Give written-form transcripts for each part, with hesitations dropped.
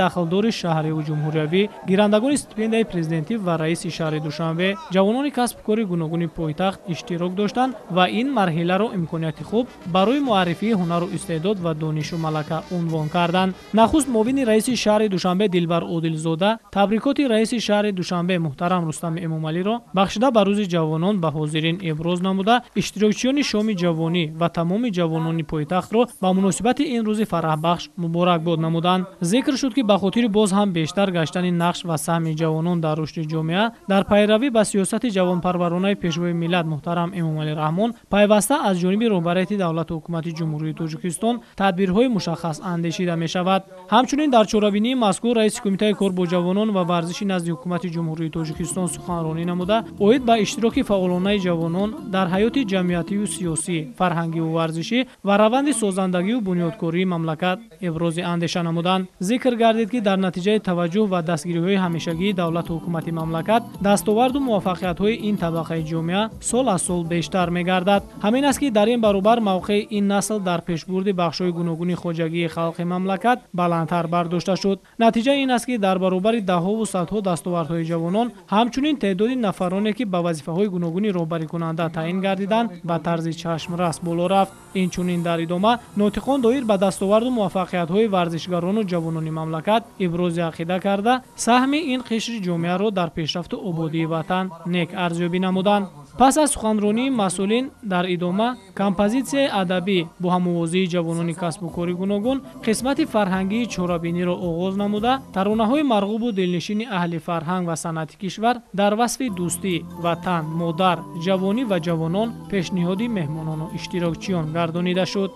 Дахлдори шаҳриву ҷумҳуриявӣ, гирандагони стипендияи президентӣ ва раиси шаҳри Душанбе, ҷавонони касбу кори гуногуни пойтахт иштирок доштанд ва ин марҳиларо имконияти хуб барои муаррифии ҳунару истеъдод ва донишу малака унвон карданд. Нахуст муовини раиси шаҳри Душанбе Дилбар Одилзода табрикоти раиси шаҳри Душанбе муҳтарам Рустами Эмомалиро бахшида ба рӯзи ҷавонон ба ҳозирин иброз намуда, иштирокчиёни шоми ҷавонӣ ва тамоми ҷавонони пойтахтро ба муносибати ин рӯзи фараҳбахш муборакбод намуданд. Зикр шуд, ки ба хотири боз ҳам бештар гаштани нақш ва саҳми ҷавонон дар рушди ҷомеа, дар пайравӣ ба сиёсати ҷавонпарваронаи пешвои миллат муҳтарам Эмомалӣ Раҳмон, пайваста аз ҷониби роҳбарияти давлату ҳукумати Ҷумҳурии Тоҷикистон тадбирҳои мушаххас андешида мешавад. Ҳамчунин дар чорабинии мазкур раиси Кумитаи кор бо ҷавонон ва варзиши назди ҳукумати Ҷумҳурии Тоҷикистон суханронӣ намуда, оид ба иштироки фаъолонаи ҷавонон дар ҳаёти ҷамъиятию сиёсӣ, фарҳангиву варзишӣ ва раванди созандагию бунёдкории мамлакат ибрози андеша намуданд. Зикр гардид, ки дар натиҷаи таваҷҷӯҳ ва дастгириҳои ҳамешагии давлату ҳукумати мамлакат дастоварду муваффақиятҳои ин табақаи ҷомеа сол аз сол бештар мегардад. Ҳамин аст, ки дар ин баробар мавқеи ин насл дар пешбурди бахшҳои гуногуни хоҷагии халқи мамлакат баландтар бардошта шуд. Натиҷа ин аст, ки дар баробари даҳҳову садҳо дастовардҳои ҷавонон, ҳамчунин теъдоди нафароне, ки ба вазифаҳои гуногуни роҳбарикунанда таъин гардиданд, ба тарзи чашмрас боло рафт. Инчунин дар идома нотиқон доир ба дастоварду муваффақиятҳои варзишгарону ҷавонони мамлакат ибрози ақида карда, саҳми ин қишри ҷомеаро дар пешрафту ободии ватан нек арзёбӣ намуданд. Пас аз суханронии масъулин дар идома композитсияи адабӣ бо ҳамовозии ҷавонони касбу кори гуногун қисмати фарҳангии чорабиниро оғоз намуда, таронаҳои марғубу дилнишини аҳли фарҳанг ва санъати кишвар дар васфи дӯстӣ, ватан, модар, ҷавонӣ ва ҷавонон пешниҳоди меҳмонону иштирокчиён гардонида шуд.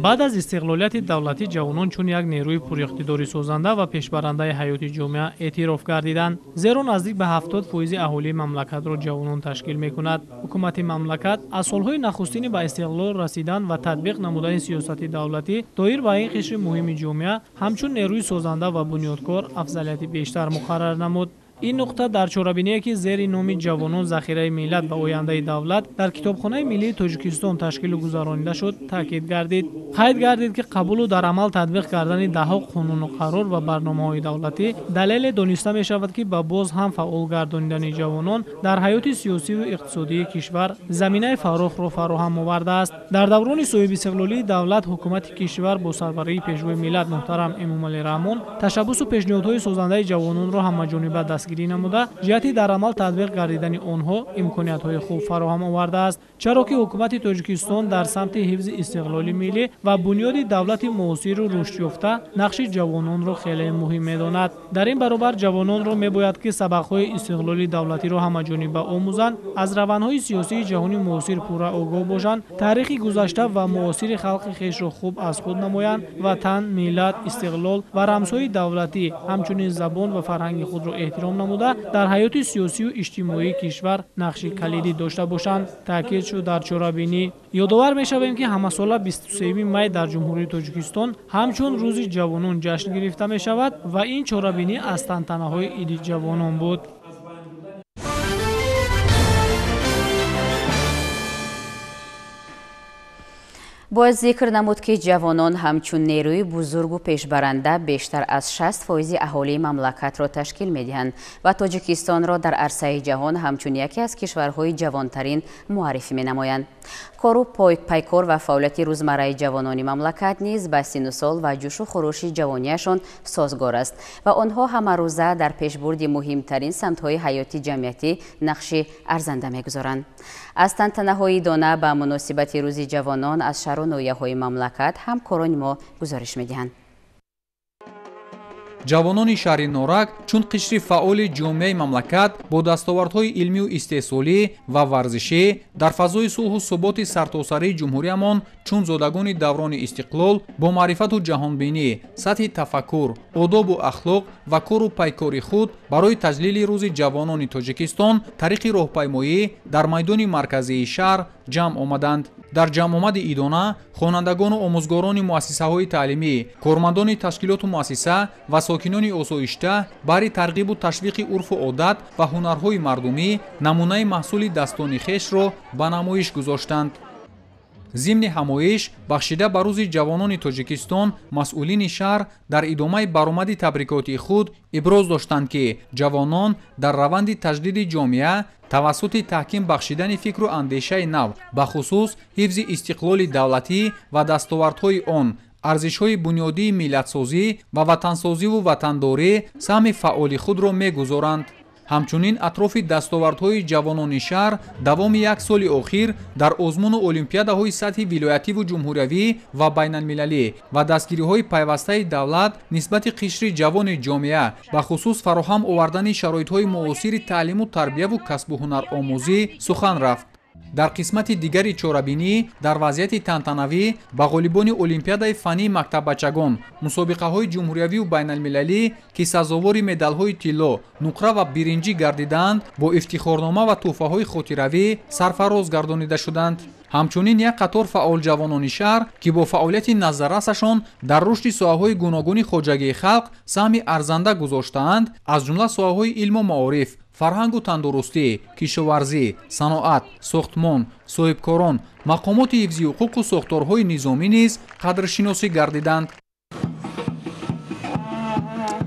Баъд аз истиқлолияти давлатӣ ҷавонон чун як нерӯи пуриқтидори созанда ва пешбарандаи ҳаёти ҷомеа эътироф гардиданд, зеро наздик ба 70% аҳолии мамлакатро ҷавонон ташкил мекунад. Ҳукумати мамлакат аз солҳои нахустини ба истиқлол расидан ва татбиқ намудани сиёсати давлатӣ доир ба ин қишри муҳими ҷомеа ҳамчун нерӯи созанда ва бунёдкор афзалияти бештар муқаррар намуд. Ин нуқта дар чорабиние, ки зери номи «Ҷавонон захираи миллат ва ояндаи давлат» дар Китобхонаи миллии Тоҷикистон ташкилу гузаронида шуд, таъкид гардид. Қайд гардид, ки қабулу дар амал татбиқ кардани даҳҳо қонуну қарор ва барномаҳои давлатӣ далеле дониста мешавад, ки ба боз ҳам фаъол гардонидани ҷавонон дар ҳаёти сиёсиву иқтисодии кишвар заминаи фарохро фароҳам овардааст. Дар даврони соҳибистиқлолии давлат ҳукумати кишвар бо сарварии пешвои миллат муҳтарам Эмомалӣ Раҳмон ташаббусу пешниҳодҳои созандаи ҷавононро ҳамаҷониба дастгирӣ намуда, ҷиҳати дар амал татбиқ гардидани онҳо имкониятҳои хуб фароҳам овардааст. Чаро ки ҳукумати Тоҷикистон дар самти ҳифзи истиқлоли миллӣ ва бунёди давлати муосиру рушдёфта нақши ҷавононро хеле муҳим медонад. Дар ин баробар ҷавононро мебояд, ки сабақҳои истиқлоли давлатиро ҳамаҷониба омӯзанд, аз равандҳои сиёсии ҷаҳони муосир пурра огоҳ бошанд, таърихи гузашта ва муосири халқи хешро хуб аз худ намоянд, ватан, миллат, истиқлол ва рамзҳои давлатӣ, ҳамчунин забон ва фарҳанги худро эҳтиром намуда, дар ҳаёти сиёсию иҷтимоии кишвар нақши калидӣ дошта бошанд, таъкид шуд дар чорабинӣ. Ёдовар мешавем, ки ҳамасола 23 май дар Ҷумҳурии Тоҷикистон ҳамчун рӯзи ҷавонон ҷашн гирифта мешавад ва ин чорабинӣ аз тантанаҳои иди ҷавонон буд. Бояд зикр намуд, ки ҷавонон ҳамчун нерӯи бузургу пешбаранда бештар аз 60% аҳолии мамлакатро ташкил медиҳанд ва Тоҷикистонро дар арсаи ҷаҳон ҳамчун яке аз кишварҳои ҷавонтарин муаррифӣ менамоянд. Кору пайкор ва фаъолияти рӯзмарраи ҷавонони мамлакат низ ба синну сол ва ҷӯшу хурӯши ҷавонияшон созгор аст ва онҳо ҳамарӯза дар пешбурди муҳимтарин самтҳои ҳаёти ҷамъиятӣ нақши арзанда мегузоранд. Аз тантанаҳои дона ба муносибати рӯзи ҷавонон аз шаҳру ноҳияҳои мамлакат ҳамкорони мо гузориш медиҳанд. Ҷавонони шаҳри Норак чун қишри фаъоли ҷомеаи мамлакат бо дастовардҳои илмию истеҳсолӣ ва варзишӣ дар фазои сулҳу суботи сартосарии ҷумҳуриямон, чун зодагони даврони истиқлол бо маърифату ҷаҳонбинӣ, сатҳи тафаккур, одобу ахлоқ ва кору пайкори худ барои таҷлили рӯзи ҷавонони Тоҷикистон тариқи роҳпаймоӣ дар майдони марказии шаҳр ҷамъ омаданд. Дар ҷамъомади идона хонандагону омӯзгорони муассисаҳои таълимӣ, кормандони ташкилоту муассиса ва сокинони осоишта баҳри тарғибу ташвиқи урфу одат ва ҳунарҳои мардумӣ намунаи маҳсули дастони хешро ба намоиш гузоштанд. Зимни ҳамоиш бахшида ба рӯзи ҷавонони Тоҷикистон масъулини шаҳр дар идомаи баромади табрикоти худ иброз доштанд, ки ҷавонон дар раванди таҷдиди ҷомеа тавассути таҳким бахшидани фикру андешаи нав, бахусус ҳифзи истиқлоли давлатӣ ва дастовардҳои он, арзишҳои бунёдии миллатсозӣ ва ватансозиву ватандорӣ саҳми фаъоли худро мегузоранд. Ҳамчунин атрофи дастовардҳои ҷавонони шаҳр давоми як соли охир дар озмуну олимпиадаҳои сатҳи вилоятиву ҷумҳуриявӣ ва байналмилалӣ ва дастгириҳои пайвастаи давлат нисбати қишри ҷавони ҷомеа, бахусус фароҳам овардани шароитҳои муосири таълиму тарбияву касбу ҳунаромӯзӣ сухан рафт. Дар қисмати дигари чорабинӣ дар вазъияти тантанавӣ ба ғолибони олимпиадаи фаннии мактаббачагон, мусобиқаҳои ҷумҳуриявию байналмилалӣ, ки сазовори медалҳои тилло, нуқра ва биринҷӣ гардидаанд, бо ифтихорнома ва тӯҳфаҳои хотиравӣ сарфароз гардонида шуданд. Ҳамчунин як қатор фаъолҷавонони шаҳр, ки бо фаъолияти назаррасашон дар рушди соҳаҳои гуногуни хоҷагии халқ саҳми арзанда гузоштаанд, аз ҷумла соҳаҳои илму маориф, фарҳангу тандурустӣ, кишоварзӣ, саноат, сохтмон, соҳибкорон, мақомоти ҳифзи ҳуқуқу сохторҳои низомӣ низ қадршиносӣ гардиданд.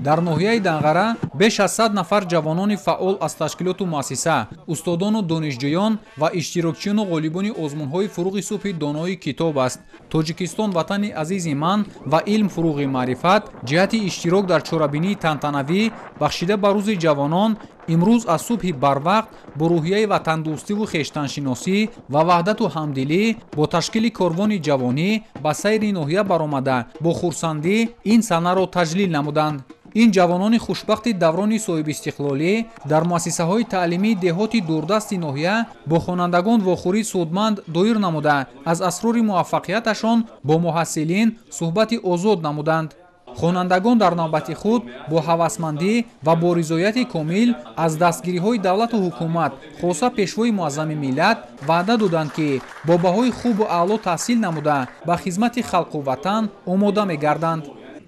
Дар ноҳияи Данғара беш аз 100 нафар ҷавонони фаъол аз ташкилоту муассиса, устодону донишҷӯён ва иштирокчиёну ғолибони озмунҳои фуруғи субҳи донои китоб аст, Тоҷикистон ватани азизи ман ва илм фуруғи маърифат ҷиҳати иштирок дар чорабинии тантанавӣ бахшида ба рӯзи ҷавонон имрӯз аз субҳи барвақт бо рӯҳияи ватандӯстиву хештаншиносӣ ва ваҳдату ҳамдилӣ бо ташкили корвони ҷавонӣ ба сайри ноҳия баромада бо хурсандӣ ин санаро таҷлил намуданд. Ин ҷавонони хушбахти даврони соҳибистиқлолӣ дар муассисаҳои таълимии деҳоти дурдасти ноҳия бо хонандагон вохӯрии судманд доир намуда, аз асрори муваффақияташон бо муҳассилин суҳбати озод намуданд. Хонандагон дар навбати худ бо ҳавасмандӣ ва бо ризояти комил аз дастгириҳои давлату ҳукумат, хоса пешвои муаззами миллат, ваъда доданд, ки бо баҳои хубу аъло таҳсил намуда ба хизмати халқу ватан омода мегарданд.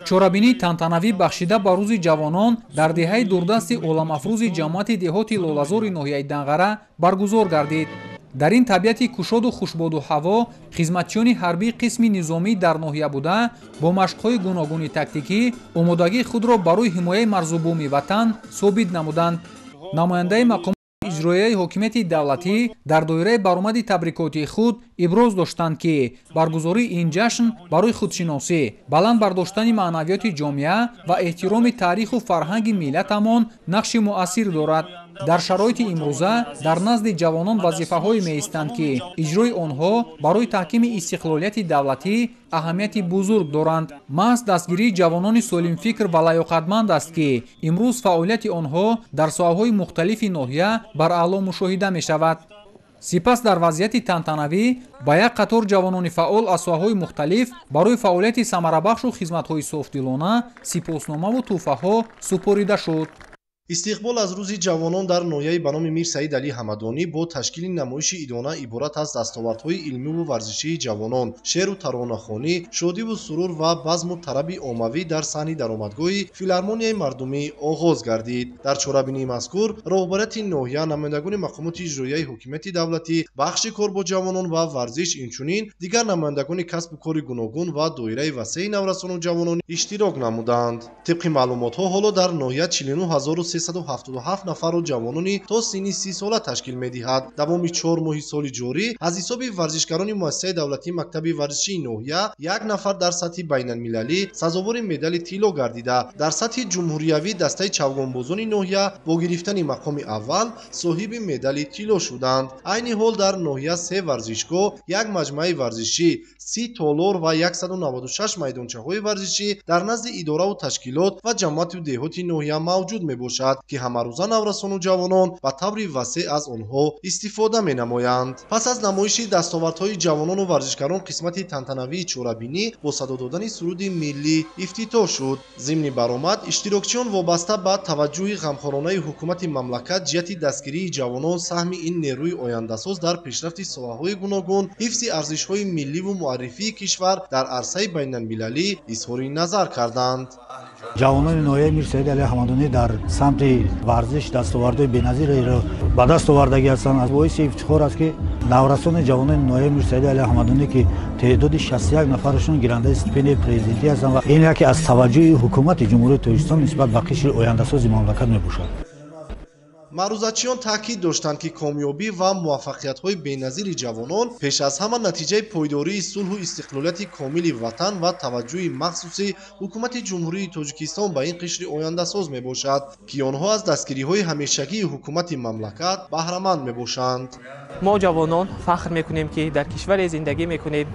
Чорабинии тантанавӣ бахшида ба рӯзи ҷавонон дар деҳаи дурдасти оламафрӯзи ҷамоати деҳоти Лолазори ноҳияи Данғара баргузор гардид. Дар ин табиати кушоду хушбоду ҳаво хизматчиёни ҳарбии қисми низомӣ дар ноҳия буда бо машқҳои гуногуни тактикӣ омодагии худро барои ҳимояи марзубуми ватан собит намуданд. Намояндаи мақомоти иҷроияи ҳокимияти давлатӣ дар доираи баромади табрикотии худ иброз доштанд, ки баргузории ин ҷашн барои худшиносӣ, баланд бардоштани маънавиёти ҷомеа ва эҳтироми таъриху фарҳанги миллатамон нақши муассир дорад. Дар шароити имрӯза дар назди ҷавонон вазифаҳое меистанд, ки иҷрои онҳо барои таҳкими истиқлолияти давлатӣ аҳамияти бузург доранд. Маҳз дастгирии ҷавонони солимфикр ва лаёқатманд аст, ки имрӯз фаъолияти онҳо дар соҳаҳои мухталифи ноҳия бараъло мушоҳида мешавад. Сипас дар вазъияти тантанавӣ ба як қатор ҷавонони фаъол аз соҳаҳои мухталиф барои фаъолияти самарабахшу хизматҳои софдилона сипосномаву тӯҳфаҳо супорида шуд. Истиқбол аз рӯзи ҷавонон дар ноҳияи ба номи Мир Саид Алӣ Ҳамадонӣ бо ташкили намоиши идона иборат аз дастовардҳои илмиву варзишии ҷавонон, шеъру таронахонӣ, шодиву сурур ва базму тараби оммавӣ дар саҳни даромадгоҳи филармонияи мардумӣ оғоз гардид. Дар чорабинии мазкур роҳбарияти ноҳия, намояндагони мақомоти иҷроияи ҳокимияти давлатӣ, бахши кор бо ҷавонон ва варзиш, инчунин дигар намояндагони касбу кори гуногун ва доираи васеи наврасону ҷавонон иштирок намуданд. Тибқи маълумотҳо, ҳоло дар ноҳия 49377 нафарро ҷавонони то синни 30 сола ташкил медиҳад. Давоми 4 моҳи соли ҷорӣ аз ҳисоби варзишгарони муассисаи давлатии мактаби варзишии ноҳия як нафар дар сатҳи байналмилалӣ сазовори медали тилло гардида, дар сатҳи ҷумҳуриявӣ дастаи чавгонбозони ноҳия бо гирифтани мақоми аввал соҳиби медали тилло шуданд. Айни ҳол дар ноҳия 3 варзишгоҳ, як маҷмӯаи варзишӣ, 30 толор ва 196 майдончаҳои варзишӣ дар назди идораву ташкилот ва ҷамоату деҳоти ноҳия мавҷуд мебошад, ки ҳамарӯза наврасону ҷавонон ба таври васеъ аз онҳо истифода менамоянд. Пас аз намоиши дастовардҳои ҷавонону варзишгарон қисмати тантанавии чорабинӣ бо садо додани суруди миллӣ ифтитоҳ шуд. Зимни баромад иштирокчиён вобаста ба таваҷҷӯҳи ғамхоронаи ҳукумати мамлакат ҷиҳати дастгирии ҷавонон, саҳми ин нерӯи ояндасоз дар пешрафти соҳаҳои гуногун, ҳифзи арзишҳои милливу муаррифии кишвар дар арсаи байналмилалӣ изҳори назар карданд. Ҷавонони ноҳияи Мирсаид Али Ҳамадонӣ дар самти варзиш дастовардҳои беназиреро ба даст овардагӣ ҳастанд. Аз боиси ифтихор аст, ки наврасони ҷавонони ноҳияи Мирсаид Али Ҳамадонӣ, ки теъдоди 61 нафарашон гирандаи стипендияи президентӣ ҳастанд ва ин яке аз таваҷҷӯҳи ҳукумати Ҷумҳурии Тоҷикистон нисбат ба қишри ояндасози мамлакат мебошад. Маърузачиён таъкид доштанд, ки комёбӣ ва муваффақиятҳои беназири ҷавонон пеш аз ҳама натиҷаи пойдории сулҳу истиқлолияти комили ватан ва таваҷҷӯҳи махсуси ҳукумати Ҷумҳурии Тоҷикистон ба ин қишри ояндасоз мебошад, ки онҳо аз дастгириҳои ҳамешагии ҳукумати мамлакат баҳраманд мебошанд. Мо ҷавонон фахр мекунем, ки дар кишваре зиндагӣ мекунем,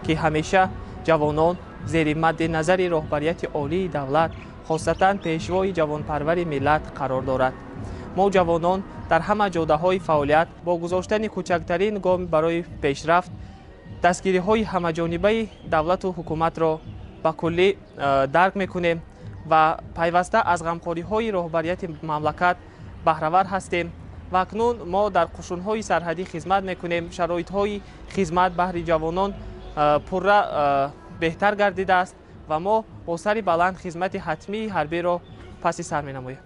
ки ҳамеша ҷавонон зери мадди назари роҳбарияти олии давлат, хосатан пешвои ҷавонпарвари миллат қарор дорад. Мо ҷавонон дар ҳама ҷодаҳои фаъолият бо гузоштани кӯчактарин гом барои пешрафт дастгириҳои ҳамаҷонибаи давлату ҳукуматро ба куллӣ дарк мекунем ва пайваста аз ғамхориҳои роҳбарияти мамлакат баҳравар ҳастем. Ва акнун мо дар қушунҳои сарҳадӣ хизмат мекунем. Шароитҳои хизмат баҳри ҷавонон пурра беҳтар гардидааст ва мо бо сари баланд хизмати ҳатмии ҳарбиро паси сар менамоем.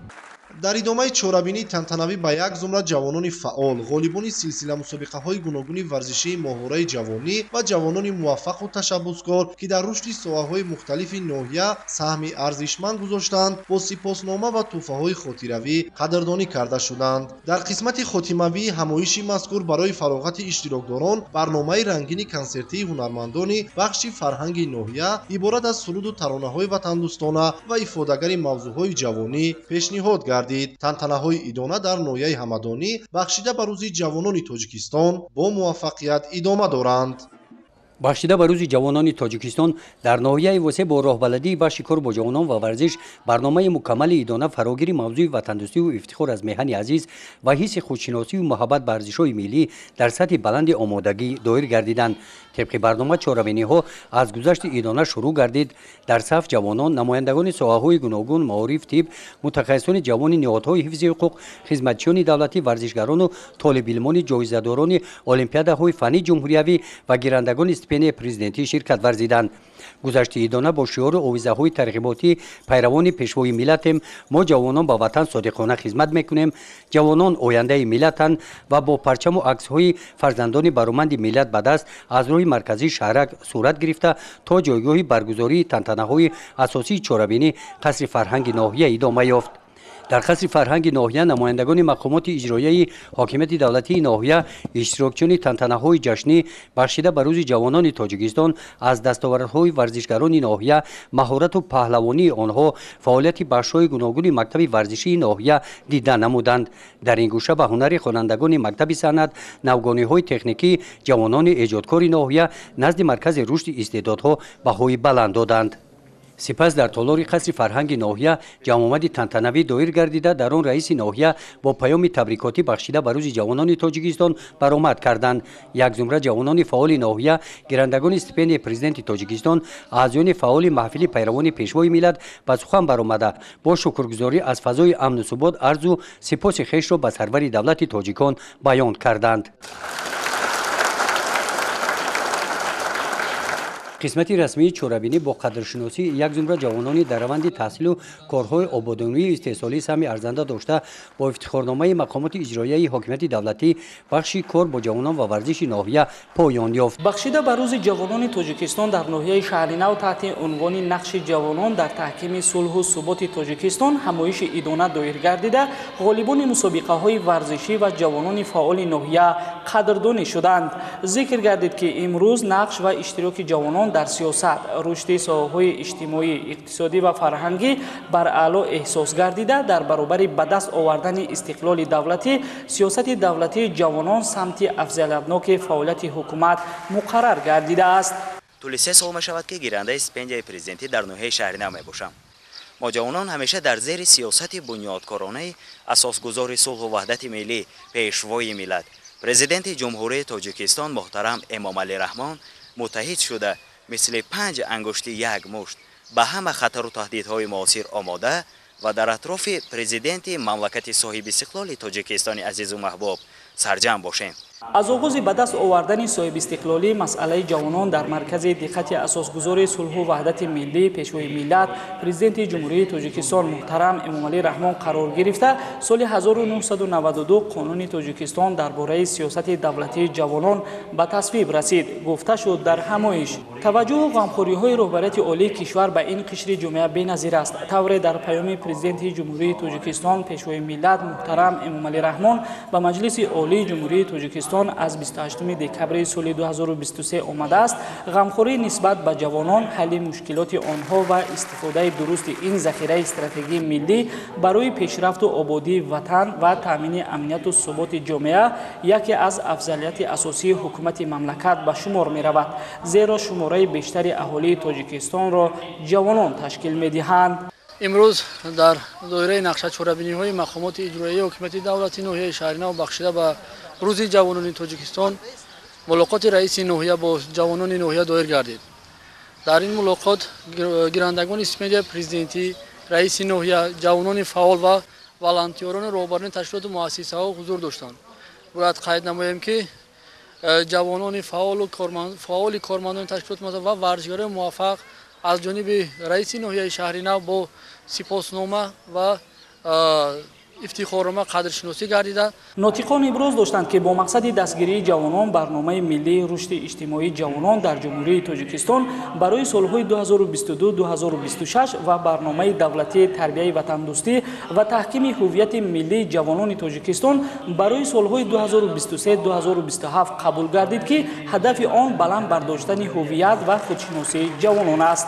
Дар идомаи чорабинии тантанавӣ ба як зумра ҷавонони фаъол, ғолибони силсила мусобиқаҳои гуногуни варзишии моҳвораи ҷавонӣ ва ҷавонони муваффақу ташаббускор, ки дар рушди соҳаҳои мухталифи ноҳия саҳми арзишманд гузоштанд, бо сипоснома ва тӯҳфаҳои хотиравӣ қадрдонӣ карда шуданд. Дар қисмати хотимавии ҳамоиши мазкур барои фароғати иштирокдорон барномаи рангини консертии ҳунармандони бахши фарҳанги ноҳия иборат аз суруду таронаҳои ватандӯстона ва ифодагари мавзӯъҳои ҷавонӣ пешниҳод гардид. Тантанаҳои идона дар ноҳияи Ҳамадонӣ бахшида ба рӯзи ҷавонони Тоҷикистон бо муваффақият идома доранд. Бахшида ба рӯзи ҷавонони Тоҷикистон дар ноҳияи Восеъ бо роҳбаладии бахши кор бо ҷавонон ва варзиш барномаи мукаммали идона фарогири мавзӯи ватандӯстиву ифтихор аз меҳани азиз ва ҳисси худшиносиву муҳаббат ба арзишҳои миллӣ дар сатҳи баланди омодагӣ доир гардиданд. Тибқи барнома чорабиниҳо аз гузашти идона шурӯъ гардид. Дар саф ҷавонон, намояндагони соҳаҳои гуногун, маориф, тиб, мутахассисони ҷавони ниҳодҳои ҳифзи ҳуқуқ, хизматчиёни давлатӣ, варзишгарону толибилмони ҷоизадорони олимпиадаҳои фаннии ҷумҳуриявӣ ва гирандагони стипендияи президентӣ ширкат варзиданд. Гузашти идона бо шиору овизаҳои тарғиботӣ пайравони пешвои миллатем, мо ҷавонон ба ватан содиқона хизмат мекунем, ҷавонон ояндаи миллатанд ва бо парчаму аксҳои фарзандони бароманди миллат ба даст аз рӯи марказии шаҳрак сурат гирифта то ҷойгоҳи баргузории тантанаҳои асосии чорабинӣ қасри фарҳанги ноҳия идома ёфт. Дар қасри фарҳанги ноҳия намояндагони мақомоти иҷроияи ҳокимияти давлатии ноҳия, иштирокчиёни тантанаҳои ҷашнӣ бахшида ба рӯзи ҷавонони Тоҷикистон аз дастовардҳои варзишгарони ноҳия, маҳорату паҳлавонии онҳо, фаъолияти бахшҳои гуногуни мактаби варзишии ноҳия дида намуданд. Дар ин гӯша ба ҳунари хонандагони мактаби санъат, навгониҳои техникӣ, ҷавонони эҷодкори ноҳия назди маркази рушди истеъдодҳо баҳои баланд доданд. Сипас дар толори қасри фарҳанги ноҳия ҷамъомади тантанавӣ доир гардида, дар он раиси ноҳия бо паёми табрикотӣ бахшида ба рӯзи ҷавонони Тоҷикистон баромад карданд. Як зумра ҷавонони фаъоли ноҳия, гирандагони стипендияи президенти Тоҷикистон, аъзоёни фаъоли маҳфили пайравони пешвои миллат ба сухан баромада, бо шукргузорӣ аз фазои амну субот арзу сипоси хешро ба сарвари давлати тоҷикон баён карданд. Қисмати расмии чорабинӣ бо қадршиносии як зумра ҷавонони дар раванди таҳсилу корҳои ободонии истеҳсолӣ саҳми арзанда дошта бо ифтихорномаи мақомоти иҷроияи ҳокимияти давлатӣ бахши кор бо ҷавонон ва варзиши ноҳия поён ёфт. Бахшида ба рӯзи ҷавонони Тоҷикистон дар ноҳияи Шаҳринав таҳти унвони нақши ҷавонон дар таҳкими сулҳу суботи Тоҷикистон ҳамоиши идона доир гардида, ғолибони мусобиқаҳои варзишӣ ва ҷавонони фаъоли ноҳия қадрдонӣ шуданд. Зикр гардид, ки имрӯз нақш ва иштироки ҷавонон дар сиёсат, рушди соҳаҳои иҷтимоӣ, иқтисодӣ ва фарҳангӣ бар аъло эҳсос гардида, дар баробари ба даст овардани истиқлоли давлатӣ, сиёсати давлатии ҷавонон самти афзалиятноки фаъолияти ҳукумат муқаррар гардидааст. Тӯли 3 сол мешавад, ки гирандаи стипендияи президентӣ дар ноҳияи Шаҳринав мебошам. Мо ҷавонон ҳамеша дар зери сиёсати бунёдкоронаи асосгузори сулҳу ваҳдати миллӣ, пешвои миллат, президенти Ҷумҳурии Тоҷикистон муҳтарам Эмомалӣ Раҳмон муттаҳид шуда, мисли 5 ангушти як мушт ба ҳама хатару таҳдидҳои муосир омода ва дар атрофи президенти мамлакати соҳиби истиқлоли Тоҷикистони азизу маҳбуб сарҷамъ бошем. Аз оғози ба даст овардани соҳибистиқлолӣ масъалаи ҷавонон дар маркази диққати асосгузори сулҳу ваҳдати миллӣ, пешвои миллат, президенти Ҷумҳурии Тоҷикистон муҳтарам Эмомалӣ Раҳмон қарор гирифта, соли 1992 қонуни Тоҷикистон дар бораи сиёсати давлатии ҷавонон ба тасвиб расид. Гуфта шуд дар ҳамоиш. Таваҷҷӯҳу ғамхориҳои роҳбарияти олии кишвар ба ин қишри ҷомеа беназир аст. Тавре дар паёми президенти Ҷумҳурии Тоҷикистон, пешвои миллат муҳтарам Эмомалӣ Раҳмон ба Маҷлиси Олии Ҷумҳурии Тоҷикистон аз 28 декабри соли 2023 омадааст, ғамхорӣ нисбат ба ҷавонон, ҳалли мушкилоти онҳо ва истифодаи дурусти ин захираи стратегии миллӣ барои пешрафту ободии ватан ва таъмини амнияту суботи ҷомеа яке аз афзалияти асосии ҳукумати мамлакат ба шумор меравад, зеро шумораи бештари аҳолии Тоҷикистонро ҷавонон ташкил медиҳанд. Имрӯз дар доираи нақшачорабиниҳои мақомоти иҷроияи ҳокимияти давлати ноҳияи Шаҳринав бахшида ба рӯзи ҷавонони Тоҷикистон мулоқоти раиси ноҳия бо ҷавонони ноҳия доир гардид. Дар ин мулоқот гирандагони стипендияи президентӣ, раиси ноҳия, ҷавонони фаъол ва волонтёрони роҳбарони ташкилоту муассисаҳо ҳузур доштанд. Бояд қайд намоем, ки ҷавонони фаъоли кормандони ташкилоту муассиса ва варзишгарони муваффақ аз ҷониби раиси ноҳияи Шаҳринав бо сипоснома ва ифтихорнома қадршиносӣ гардида. Нотиқон иброз доштанд, ки бо мақсади дастгирии ҷавонон барномаи миллии рушди иҷтимоии ҷавонон дар Ҷумҳурии Тоҷикистон барои солҳои 2022-2026 ва барномаи давлатии тарбияи ватандӯстӣ ва таҳкими ҳуввияти миллии ҷавонони Тоҷикистон барои солҳои 2023-2027 қабул гардид, ки ҳадафи он баланд бардоштани ҳуввият ва худшиносии ҷавонон аст.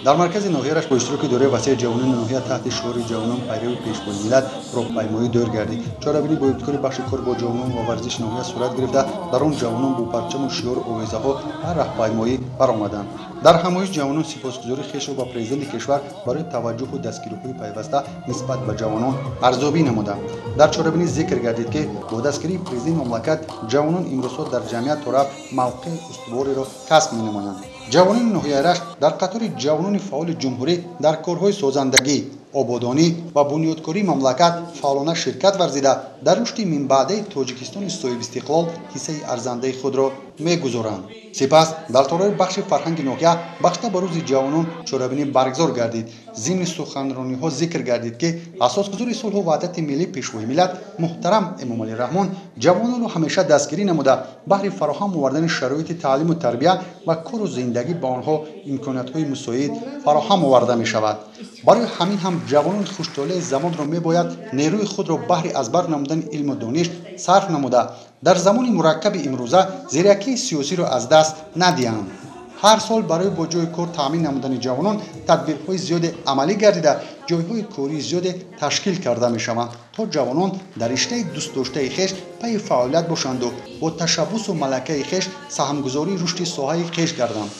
Дар маркази ноҳия Рашт бо иштироки доираи васеи ҷавонони ноҳия таҳти шиори ҷавонон пайрави пешвои миллат роҳпаймоӣ доир гардид. Чорабинӣ бо ибтикори бахши кор бо ҷавонон ва варзиши ноҳия сурат гирифта, дар он ҷавонон бо парчаму шиору овезаҳо ба раҳпаймоӣ баромаданд. Дар ҳамоиш ҷавонон сипосгузории хешро ба президенти кишвар барои таваҷҷӯҳу дастгириҳои пайваста нисбат ба ҷавонон арзёбӣ намуданд. Дар чорабинӣ зикр гардид, ки бо дастгирии президенти мамлакат ҷавонон имрӯзҳо дар ҷамъият торафт мавқеи устувореро касб менамоянд. Ҷавонони ноҳияи Рашт дар қатори ҷавонони фаъоли ҷумҳурӣ дар корҳои созандагӣ, ободонӣ ва бунёдкории мамлакат фаъолона ширкат варзида, дар рушди минбаъдаи Тоҷикистони соҳибистиқлол ҳиссаи арзандаи худро мегузоранд. Сипас дар тораи бахши фарҳанги ноҳия бахшида ба рӯзи ҷавонон чорабинӣ баргузор гардид. Зимни суханрониҳо зикр гардид, ки асосгузори сулҳу ваҳдати миллӣ, пешвои миллат муҳтарам Эмомалӣ Раҳмон ҷавононро ҳамеша дастгирӣ намуда, баҳри фароҳам овардани шароити таълиму тарбия ва кору зиндагӣ ба онҳо имкониятҳои мусоид фароҳам оварда мешавад. Барои ҳамин ҳам ҷавонони хуштолеи замонро мебояд нерӯи худро баҳри аз бар намудани илму дониш сарф намуда, дар замони мураккаби имрӯза зиракии сиёсиро аз даст надиҳанд. Ҳар сол барои бо ҷойи кор таъмин намудани ҷавонон тадбирҳои зиёде амалӣ гардида, ҷойҳои кории зиёде ташкил карда мешаванд, то ҷавонон дар риштаи дӯстдоштаи хеш пайи фаъолият бошанду бо ташаббусу малакаи хеш саҳмгузории рушди соҳаи хеш гарданд.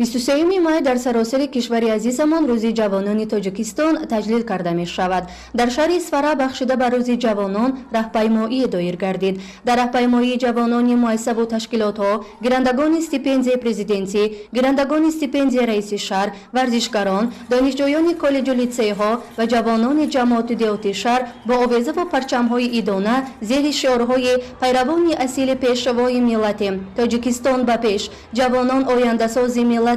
23 май дар саросари кишвари азизамон рӯзи ҷавонони Тоҷикистон таҷлил карда мешавад. Дар шаҳри Исфара бахшида ба рӯзи ҷавонон раҳпаймоӣ доир гардид. Дар раҳпаймоии ҷавонони муассисаву ташкилотҳо, гирандагони стипендияи президентӣ, гирандагони стипендияи раиси шаҳр, варзишгарон, донишҷӯёни коллеҷу литсейҳо ва ҷавонони ҷамоату деҳоти шаҳр бо овезаву парчамҳои идона зери шиорҳои пайравони асили пешвои миллатем, Тоҷикистон ба пеш, ҷавонон ояндасози миллат,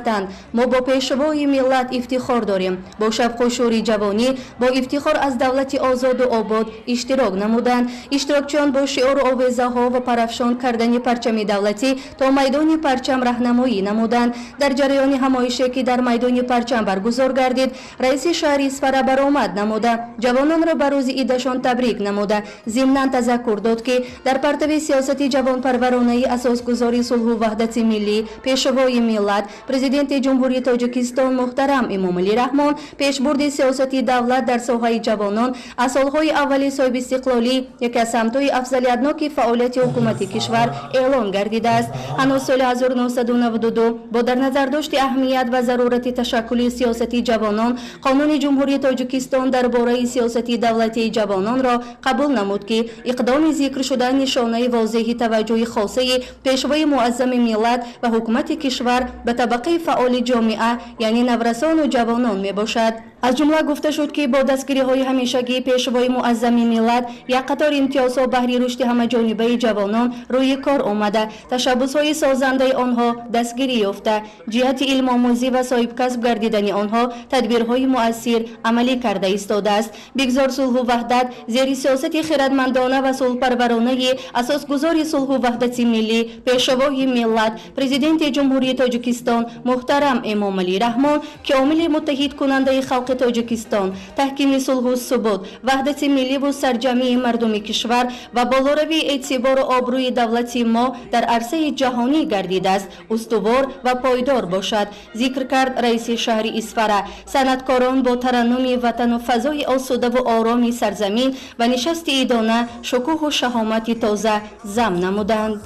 мо бо пешвои миллат ифтихор дорем, бо шавқу шӯри ҷавонӣ, бо ифтихор аз давлати озоду обод иштирок намуданд. Иштирокчиён бо шиору овезаҳо ва парафшон кардани парчами давлатӣ то майдони парчам раҳнамоӣ намуданд. Дар ҷараёни ҳамоише, ки дар майдони парчам баргузор гардид, раиси шаҳри Исфара баромад намуда, ҷавононро ба рӯзи идашон табрик намуда, зимнан тазаккур дод, ки дар партави сиёсати ҷавонпарваронаи асосгузори сулҳу ваҳдати миллӣ, пешвои миллат, президенти Ҷумҳурии Тоҷикистон муҳтарам Эмомалӣ Раҳмон пешбурди сиёсати давлат дар соҳаи ҷавонон аз солҳои аввали соҳибистиқлолӣ яке аз самтҳои афзалиятноки фаъолияти ҳукумати кишвар эълон гардидааст. Ҳанӯз соли 1992 бо дар назардошти аҳамият ва зарурати ташаккули сиёсати ҷавонон қонуни Ҷумҳурии Тоҷикистон дар бораи сиёсати давлатии ҷавононро қабул намуд, ки иқдоми зикршуда нишонаи возеҳи таваҷҷӯҳи хосаи пешвои муаззами миллат ва ҳукумати кишвар ба табақаи табақаи фаъоли ҷомеа, яъне наврасону ҷавонон мебошад. Аз ҷумла гуфта шуд, ки бо дастгириҳои ҳамешагии Пешвои муаззами миллат як қатор имтиёзҳо баҳри рушди ҳамаҷонибаи ҷавонон рӯи кор омада, ташаббусҳои созандаи онҳо дастгирӣ ёфта, ҷиҳати илмомӯзӣ ва соҳибкасб гардидани онҳо тадбирҳои муассир амалӣ карда истодааст. Бигзор сулҳу ваҳдат зери сиёсати хирадмандона ва сулҳпарваронаи асосгузори сулҳу ваҳдати миллӣ, Пешвои миллат, Президенти Ҷумҳурии Тоҷикистон муҳтарам Эмомалӣ Раҳмон, ки омили муттаҳидкунандаи халқи Тоҷикистон, таҳкими сулҳу субот, ваҳдати милливу сарҷамъии мардуми кишвар ва болоравии эътибору обрӯи давлати мо дар арсаи ҷаҳонӣ гардидааст, устувор ва пойдор бошад, зикр кард раиси шаҳри Исфара. Санъаткорон бо тараннуми ватану фазои осудаву ороми сарзамин ба нишасти идона шукӯҳу шаҳомати тоза зам намуданд.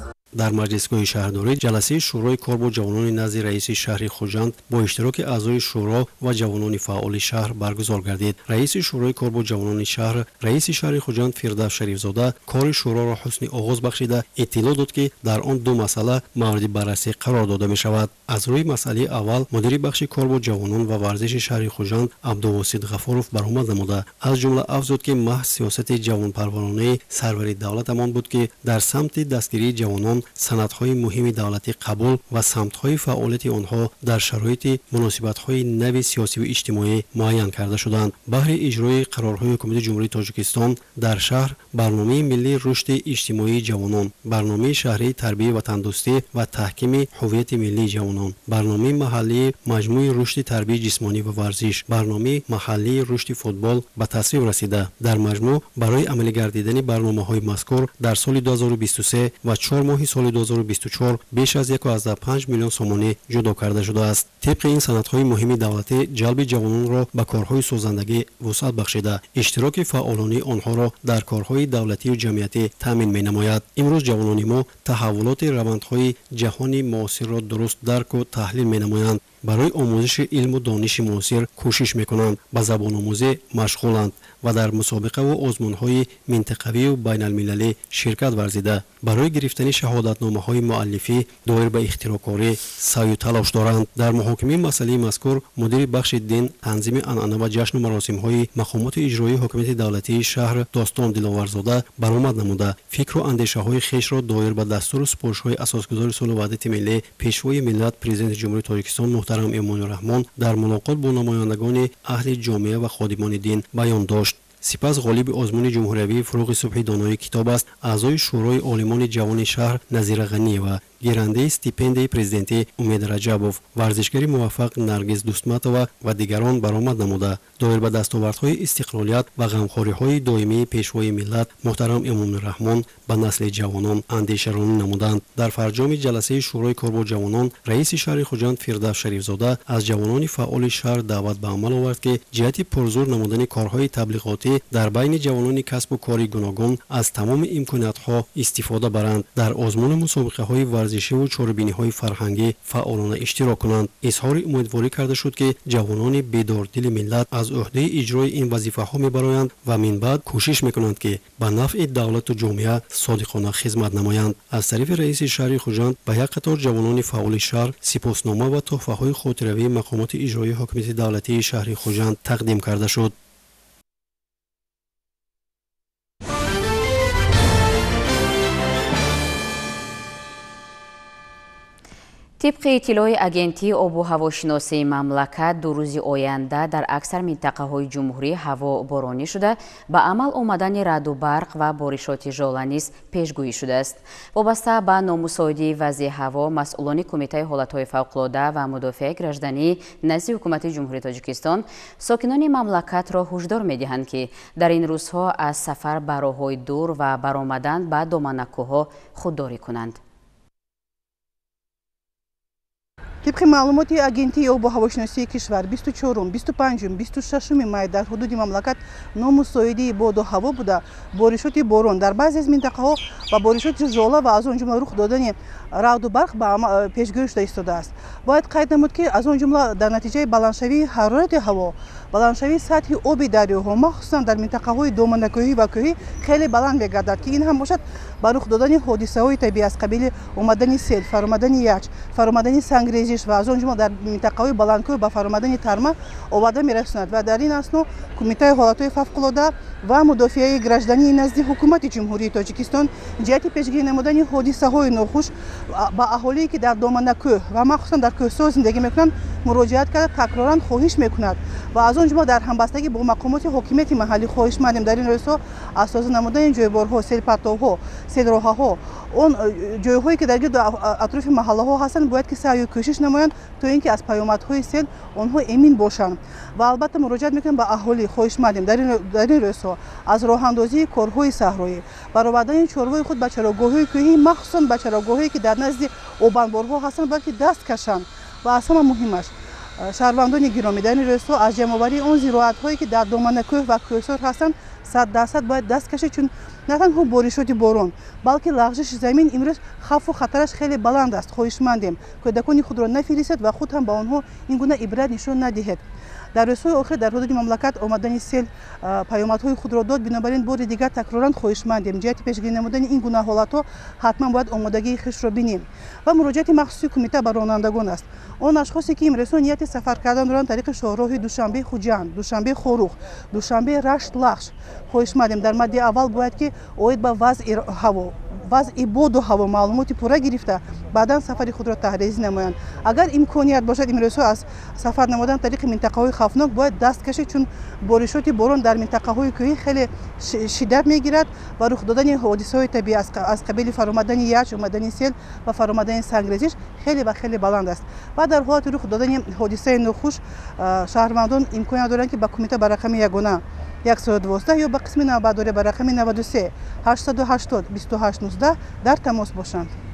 Дар маҷлисгоҳи шаҳрдорӣ ҷаласаи шӯрои кор бо ҷавонони назди раиси шаҳри Хуҷанд бо иштироки аъзои шӯро ва ҷавонони фаъоли шаҳр баргузор гардид. Раиси шӯрои кор бо ҷавонони шаҳр, раиси шаҳри Хуҷанд Фирдавс Шарифзода кори шӯроро ҳусни оғоз бахшида иттилоъ дод, ки дар он ду масъала мавриди баррасӣ қарор дода мешавад. Аз рӯи масъалаи аввал мудири бахши кор бо ҷавонон ва варзиши шаҳри Хуҷанд Абдувосит Ғафуров баромад намуда, аз ҷумла афзуд, ки маҳз сиёсати ҷавонпарваронаи сарвари давлатамон буд, ки дар самти дастгирии ҷавонон санадҳои муҳими давлатӣ қабул ва самтҳои фаъолияти онҳо дар шароити муносибатҳои нави сиёсиву иҷтимоӣ муайян карда шуданд. Баҳри иҷрои қарорҳои Ҳукумати Ҷумҳурии Тоҷикистон дар шаҳр барномаи миллии рушди иҷтимоии ҷавонон, барномаи шаҳрии тарбияи ватандӯстӣ ва таҳкими ҳуввияти миллии ҷавонон, барномаи маҳаллии маҷмӯи рушди тарбияи ҷисмонӣ ва варзиш, барномаи маҳаллии рушди футбол ба тасвиб расида. Дар маҷмӯъ барои амалигардидани барномаҳои мазкур дар соли 2023 ва 4 моҳи соли 2024 беш аз 1,5 миллион сомонӣ ҷудо карда шудааст. Тибқи ин санадҳои муҳими давлатӣ ҷалби ҷавононро ба корҳои созандагӣ вусъат бахшида, иштироки фаъолонии онҳоро дар корҳои давлатию ҷамъиятӣ таъмин менамояд. Имрӯз ҷавонони мо таҳаввулоти равандҳои ҷаҳони муосирро дуруст дарку таҳлил менамоянд, барои омӯзиши илму дониши муосир кӯшиш мекунанд, ба забономӯзӣ машғуланд ва дар мусобиқаву озмунҳои минтақавию байналмилалӣ ширкат варзида, барои гирифтани шаҳодатномаҳои муаллифӣ доир ба ихтироъкорӣ саъю талош доранд. Дар муҳокимаи масъалаи мазкур мудири бахши дин, танзими анъана ва ҷашну маросимҳои мақомоти иҷроии ҳукумати давлатии шаҳр Достон Диловарзода баромад намуда, фикру андешаҳои хешро доир ба дастуру супоришҳои асосгузори сулҳу ваҳдати миллӣ, Пешвои миллат, Президенти Ҷумҳурии Тоҷикистон муҳтарам Эмомалӣ Раҳмон дар мулоқот бо намояндагони аҳли ҷомеа ва ходимони дин баён дошт. Сипас ғолиби озмуни ҷумҳуриявии фурӯғи субҳи донои китоб аст аъзои шӯрои олимони ҷавони шаҳр Назира Ғаниева, гирандаи стипендияи президентӣ Умед Раҷабов, варзишгари муваффақ Наргиз Дустматова ва дигарон баромад намуда, доир ба дастовардҳои истиқлолият ва ғамхориҳои доимии Пешвои миллат муҳтарам Эмомалӣ Раҳмон ба насли ҷавонон андешаронӣ намуданд. Дар фарҷоми ҷаласаи шӯрои кор бо ҷавонон раиси шаҳри Хуҷанд Фирдавс Шарифзода аз ҷавонони фаъоли шаҳр даъват ба амал овард, ки ҷиҳати пурзур намудани корҳои таблиғотӣ дар байни ҷавонони касбу кори гуногун аз тамоми имкониятҳо истифода баранд, дар озмуну мусобиқаҳои варзишиву чорабиниҳои фарҳангӣ фаъолона иштирок кунанд. Изҳори умедворӣ карда шуд, ки ҷавонони бедордили миллат аз ӯҳдаи иҷрои ин вазифаҳо мебароянд ва минбаъд кӯшиш мекунанд, ки ба нафъи давлату ҷомеа содиқона хизмат намоянд. Аз тарафи раиси шаҳри Хуҷанд ба як қатор ҷавонони фаъоли шаҳр сипоснома ва тӯҳфаҳои хотиравии мақомоти иҷроии ҳукумати давлатии шаҳри Хуҷанд тақдим карда шуд. Тибқи иттилои агентии обу ҳавошиносии мамлакат, ду рӯзи оянда дар аксар минтақаҳои ҷумҳурӣ ҳаво боронӣ шуда, ба амал омадани раъду барқ ва боришоти жола низ пешгӯӣ шудааст. Вобаста ба номусоидии вазъи ҳаво, масъулони Кумитаи ҳолатҳои фавқулода ва мудофиаи гражданӣ назди Ҳукумати Ҷумҳурии Тоҷикистон сокинони мамлакатро ҳушдор медиҳанд, ки дар ин рӯзҳо аз сафар ба роҳҳои дур ва баромадан ба доманакӯҳҳо худдорӣ кунанд. Тибқи маълумоти агентии обу ҳавошиносии кишвар 24, 25, 26 май дар ҳудуди мамлакат номусоидии боду ҳаво буда, боришоти борон дар баъзе аз минтақаҳо ва боришоти жола ва аз он ҷумла рух додани раъду барқ ба пешгӯӣ шуда истодааст. Бояд қайд намуд, ки аз он ҷумла дар натиҷаи баландшавии ҳарорати ҳаво, баландшавии сатҳи оби дарёҳо, махсусан дар минтақаҳои доманакӯҳӣ ва кӯҳӣ хеле баланд мегардад, ки ин ҳам бошад Ба рух додани ҳодисаҳои табиӣ аз қабили омадани сел, фаромадани ях, фаромадани сангрезиш ва аз он ҷумла дар минтақаҳои баландкӯҳ ба фаромадани тарма оварда мерасонад. Ва дар ин асно Кумитаи ҳолатҳои фавқулода ва мудофиаи граждании назди Ҳукумати Ҷумҳурии Тоҷикистон ҷиҳати пешгирӣ намудани ҳодисаҳои нохуш ба аҳолие, ки дар доманакӯҳ ва махсусан дар кӯҳсор зиндагӣ мекунанд, муроҷиат карда, такроран хоҳиш мекунад ва аз он ҷумла дар ҳамбастагӣ бо мақомоти ҳокимияти маҳаллӣ хоҳишмандем дар ин рӯзҳо аз тоза намудани ҷойборҳо, селпартовҳо, селроҳаҳо, он ҷойҳое, ки дар гирду атрофи маҳаллаҳо ҳастанд, бояд ки саъю кӯшиш намоянд, то ин ки аз паёмадҳои сел онҳо эмин бошанд. Ва албатта муроҷиат мекунем ба аҳолӣ, хоҳишмандем дар ин рӯзҳо аз роҳандозии корҳои саҳроӣ, баровардани чорвои худ ба чарогоҳҳои кӯҳӣ, махсусан ба чарогоҳҳое, ки дар назди обанборҳо ҳастанд, бояд ки даст кашанд. Ва аз ҳама муҳимаш, шаҳрвандони гиромӣ, дар ин рӯзҳо аз ҷамъоварии он зироатҳое, ки дар доманакӯҳ ва кӯҳсор ҳастанд, 100% бояд даст кашид, чун на танҳо боришоти борон, балки лағжиши замин имрӯз хавфу хатараш хеле баланд аст. Хоҳишмандем, кӯдакони худро нафиристед ва худ ҳам ба онҳо ин гуна ибрат нишон надиҳед. Дар рӯзҳои охир дар ҳудуди мамлакат омадани сел паёмадҳои худро дод. Бинобар ин бори дигар такроран хоҳишмандем, ҷиҳати пешгирӣ намудани ин гуна ҳолатҳо ҳатман бояд омодагии хешро бинем. Ва муроҷиати махсуси кумита ба ронандагон аст. Он ашхосе, ки имрӯзҳо нияти сафар кардан доранд тариқи шоҳроҳи Душанбе Хуҷанд, Душанбе Хоруғ, Душанбе Рашт Лахш, хоҳишмандем дар мадди аввал бояд ки оид ба вазъи ҳаво, вазъи боду ҳаво маълумоти пурра гирифта, баъдан сафари худро таҳрезӣ намоянд. Агар имконият бошад, имрӯзҳо аз сафар намудан тариқи минтақаҳои хавфнок бояд даст кашид, чун боришоти борон дар минтақаҳои кӯҳӣ хеле шиддат мегирад ва рух додани ҳодисаҳои табиӣ аз қабили фаромадани ях, омадани сел ва фаромадани сангрезиш хеле ва хеле баланд аст. Ва дар ҳолати рух додани ҳодисаи нохуш шаҳрвандон имконият доранд, ки ба кумита ба рақами ягона 112 ё ба қисми навбатдорӣ ба рақами 93 880 28 19 дар тамос бошанд.